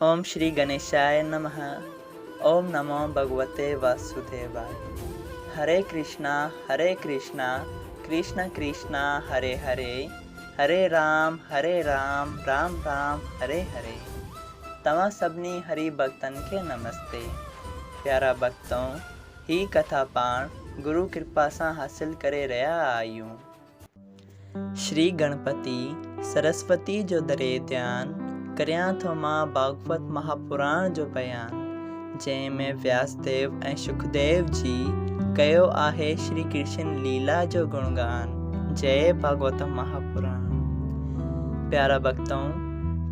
اوم شري گنيشاء نمه اوم نمو ڀڳوتي واسوديواء هري ڪرشنا هري ڪرشنا ڪرشنا ڪرشنا هري هري هري رام هري رام رام رام هري هري توهان سڀني هري ڀڳتن کي نمستي پيارا ڀڳتو هي ڪٿا پاڻ گرو ڪرپا سان حاصل ڪري رهيا آهيون. شري گڻپتي سرسوتي جو دري ڌيان، ڪريان ٿو مان ڀاڳوت مهاپراڻ جو بيان، جنهن ۾ وياس ديو ۽ شڪديو جي ڪيو آهي شري ڪرشن ليلا جو گڻگان، جئي ڀاڳوت مهاپراڻ. پيارا ڀڳتؤ!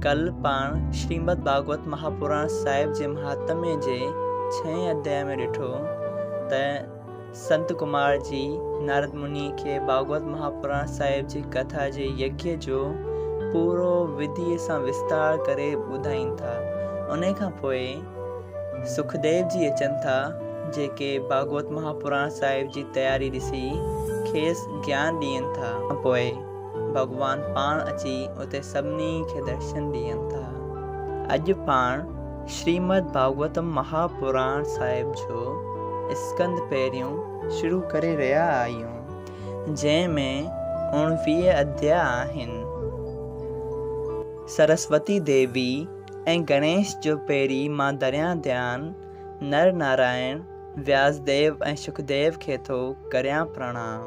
ڪل پاڻ شريمد ڀاڳوت مهاپراڻ صاحب جي مهاتمي جي ڇهين اڌياء ۾ ڏٺو ته سنت ڪمار جي نارد مني کي ڀاڳوت مهاپراڻ صاحب جي ڪٿا جي يگيه جو پورو وڌيء سان وستار ڪري ٻڌائين ٿا. انهي کان پوء سکديو جي اچن ٿا، جيڪي ڀاڳوت مهاپراڻ صاحب جي تياري ڏسي کيس گيان ڏين ٿا. پوء ڀڳوان پاڻ اچي اتي سڀني کي درشن ڏين ٿا. اڄ پاڻ شريمد ڀاڳوتم مهاپراڻ صاحب جو اسڪنڌ پهريون شروع ڪري رهيا آهيون، جنهن ۾ 19 اڌيا آهن. سرسوتي ديوي ۽ گڻيش جو پهرين مان ڌريان ڌيان، نر نارائڻ، وياس ديو ۽ شڪديو کي ٿو ڪريان پرڻام.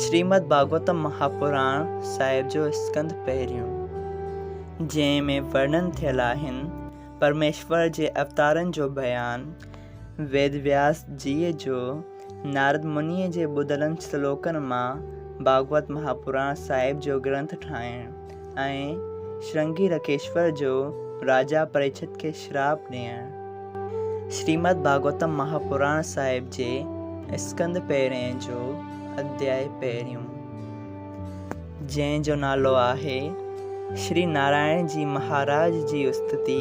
شريمد ڀاڳوتم مهاپراڻ صاحب جو اسڪنڌ پهريون، جنهن ۾ ورڻن ٿيل آهن پرميشور جي اوتارن جو بيان، ويد وياس جيء جو نارد منيء جي ٻڌلن شلوڪن مان ڀاڳوت مهاپراڻ صاحب جو گرنٿ ٺاهڻ ۽ شرنگي رڪيشور جو راجا پريڇت کي شراپ ڏيڻ. شريمد ڀاڳوتم مهاپراڻ صاحب جي اسڪنڌ پهرئين جو اڌياء پهريون، جنهن جو نالو آهي شري نارائڻ جي مهاراج جي استتي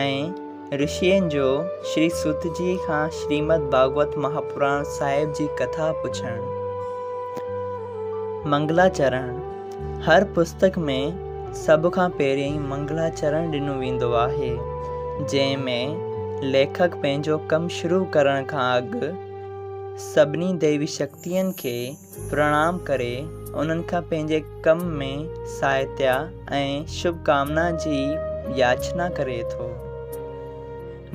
۽ رشين جو شري سوت جي کان شريمد ڀاڳوت مهاپراڻ صاحب جي ڪٿا پڇڻ. منگلا چرڻ، هر پستڪ ۾ سڀ کان پهريائين منگلا چرڻ ڏنو ويندو آهي، جنهن ۾ ليکڪ پنهنجو ڪم شروع ڪرڻ کان اڳ سڀني ديوي شڪتين کي پرڻام ڪري انهن کان پنهنجي ڪم ۾ سهائتا ۽ شڀ ڪامنا جي ياچنا ڪري ٿو.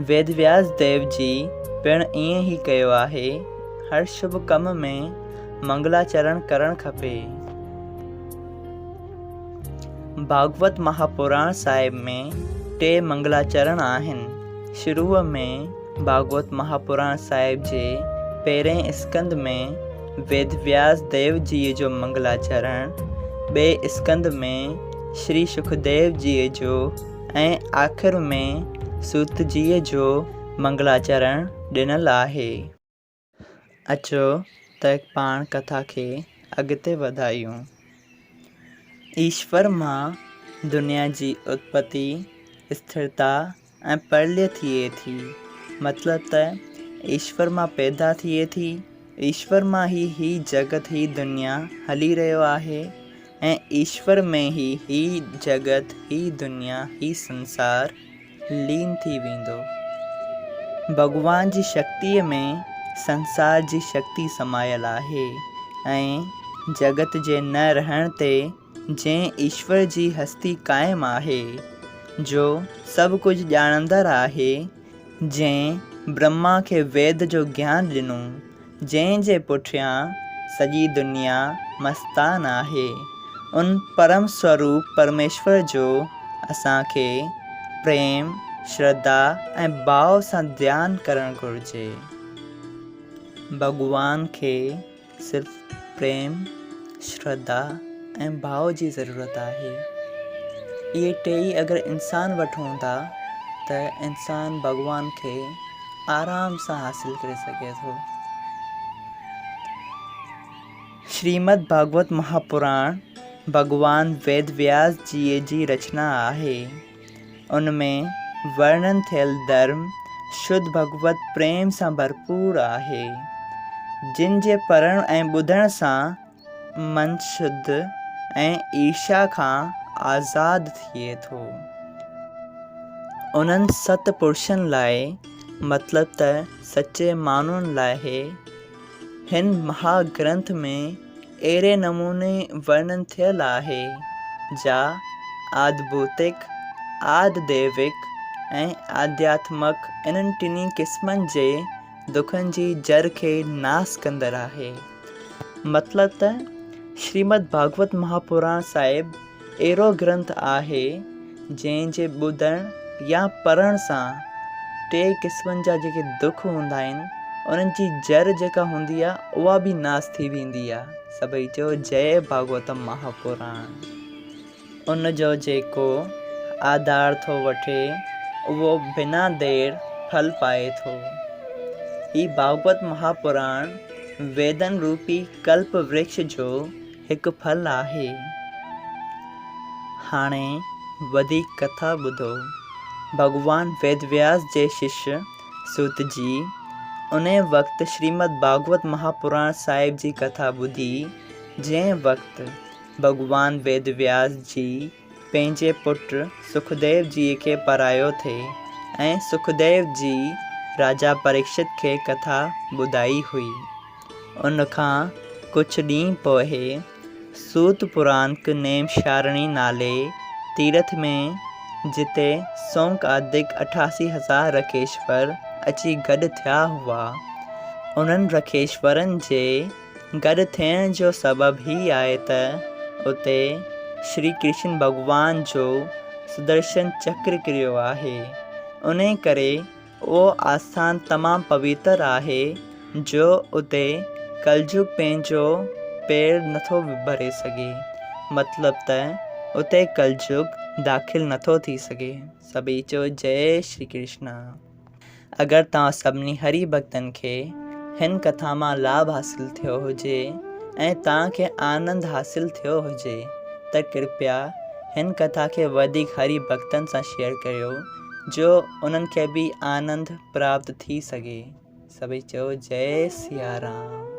ويد وياس ديو جي پڻ ائين ئي ڪيو آهي. هر شڀ ڪم ۾ منگلا چرڻ ڪرڻ کپي. ڀاڳوت مهاپراڻ صاحب ۾ ٽي منگلاچرڻ آهن. شروع ۾ ڀاڳوت مهاپراڻ صاحب جي پهرئين اسڪنڌ ۾ ويد وياس ديو جيء جو منگلاچرڻ، ٻئي اسڪنڌ ۾ شري شڪديو جيء جو ۽ آخر ۾ سوت جيء جو منگلاچرڻ ڏنل آهي. اچو ته پاڻ ڪٿا کي اڳتي وڌايون. ايشور مان دنيا جي اتپتي، اسٿرتا ۽ پرليه ٿئي ٿي. مطلب ته ايشور مان پيدا ٿئي ٿي، ايشور مان ئي هي جڳت هي دنيا هلي رهيو آهي ۽ ايشور ۾ ئي هي جڳت هي دنيا هي سنسار لين ٿي ويندو. ڀڳوان جي شڪتيء ۾ سنسار جي شڪتي سمايل آهي ۽ جڳت جي نه رهڻ تي جنهن ايشور جي هستي قائم آهي، جو سڀ ڪجهه ڄاڻندڙ آهي، جنهن برهما کي ويد جو گيان ڏنو، جنهن جي پٺيان سڄي دنيا مستان آهي، ان پرم سوروپ پرميشور جو اسان کي پريم، شرڌا ۽ ڀاء سان ڌيان ڪرڻ گهرجي. ڀڳوان کي صرف پريم، شرڌا ۽ ڀاء جي ضرورت آهي. اهي ٽيئي اگر انسان وٽ هوندا ته انسان ڀڳوان کي آرام سان حاصل ڪري سگهي ٿو. شريمد ڀاڳوت مهاپراڻ ڀڳوان ويد وياس جيء جي رچنا آهي. ان ۾ ورڻن ٿيل ڌرم شڌ ڀڳوت پريم سان ڀرپور آهي، جن جي پڙهڻ ۽ ٻڌڻ سان من شڌ ۽ ايرشا کان آزاد ٿئي ٿو. انهن ست پرشن لاء، مطلب ته سچي ماڻهن لاء، هن مها گرنٿ ۾ اهڙي نموني ورڻن ٿيل آهي، جا آدڀوتڪ، آدديوڪ ۽ آڌياتمڪ انهن ٽنهي قسمن جي دکن جي جر کي ناس ڪندڙ آهي. مطلب ته شريمد ڀاڳوت مهاپراڻ صاحب اهڙو گرنٿ آهي، جنهن جي ٻڌڻ يا پڙهڻ سان ٽي قسمن جا جيڪي دک هوندا آهن، انهن جي جر جيڪا هوندي آهي، اها به ناس ٿي ويندي آهي. سڀئي چئو جئي ڀاڳوتم مهاپراڻ. ان جو جيڪو آڌار ٿو وٺي، اهو بنا دير ڦل پائي ٿو. هي ڀاڳوت مهاپراڻ ويدن روپي ڪلپ ورڪش جو هڪ ڦل آهي. هاڻي وڌيڪ ڪٿا ٻڌو. ڀڳوان ويدوياس جي شش سوت جي انهي وقت شريمد ڀاڳوت مهاپراڻ صاحب جي ڪٿا ٻڌي، جنهن وقت ڀڳوان ويد وياس جي پنهنجي پٽ سکديو جيء کي پڙهايو ٿي ۽ سکديو جي راجا پريڪشت کي ڪٿا ٻڌائي هئي. ان کان ڪجهه ڏينهن پوء سوت پرانڪ نيمشارڻي نالي تيرٿ ۾ جتي سونڪ آدڪ 88,000 رکيشور اچي گڏ ٿيا هئا، انهن رکيشورن جي گڏ ٿيڻ جو سبب هي آهي ته اتي شري ڪرشن ڀڳوان جو سدرشن چڪر ڪريو آهي، انهي ڪري اهو آسٿان تمام پويتر آهي جو اتي ڪلجگ پنهنجو پير نٿو ڀري سگهي، مطلب ته اتي ڪلجگ داخل نٿو ٿي سگهي. سڀئي چئو جئي شري ڪرشنا. اگر توهان سڀني هري ڀڳتن کي هن ڪٿا مان لاڀ حاصل ٿيو هجي ۽ توهان کي آنند حاصل ٿيو هجي ته ڪرپيا هن ڪٿا کي وڌيڪ هري ڀڳتن سان شيئر ڪريو جو انهن کي به آنند پراپت ٿي سگهي. سڀئي چئو جئي سيارام.